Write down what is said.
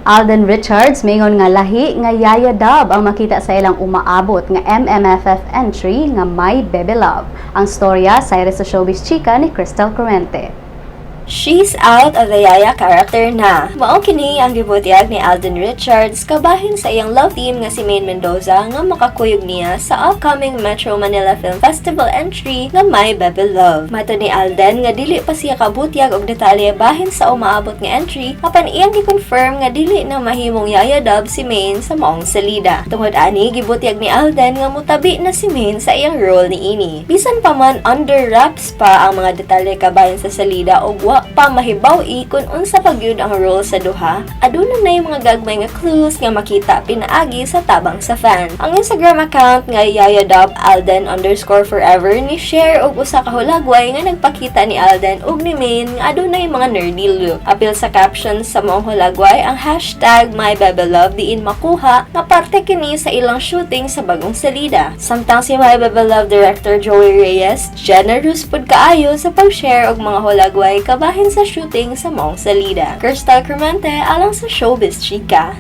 Alden Richards mingon nga lahi nga Yaya Dub ang makita sa ilang umaabot nga MMFF entry nga My Bebe Love. Ang storya sa sa Showbiz Chika ni Crystal Cruente. She's out of the Yaya character na. Mao kini ang gibutyag ni Alden Richards kabahin sa iyang love team nga si Maine Mendoza nga makakuyog niya sa upcoming Metro Manila Film Festival entry nga My Bebe Love. Matod ni Alden nga dili pa siya kabutyag og detalye bahin sa umaabot nga entry, apan iyang gi-confirm nga dili na mahimong Yaya Dub si Maine sa maong salida. Tungod ani, gibutyag ni Alden nga mutabi na si Maine sa iyang role niini. Bisan pa man under wraps pa ang mga detalye kabahin sa salida ug wa pa mahibaw-i kung unsa pa gyud ang role sa duha, aduna na yung mga gagmay nga clues nga makita pinaagi sa tabang sa fan. Ang Instagram account nga YayaDubAlden_forever ni share og usa ka hulagway nga nagpakita ni Alden ug ni Maine nga adunay mga nerdy look. Apil sa captions sa maong hulagway ang #MyBebeLove, diin makuha nga parte kini sa ilang shooting sa bagong salida. Samtang si My Bebe Love director Joey Reyes, generous pud kaayo sa pag-share og mga hulagway kabahin sa shooting sa maong salida. Crystal Cremente alang sa Showbiz Chika.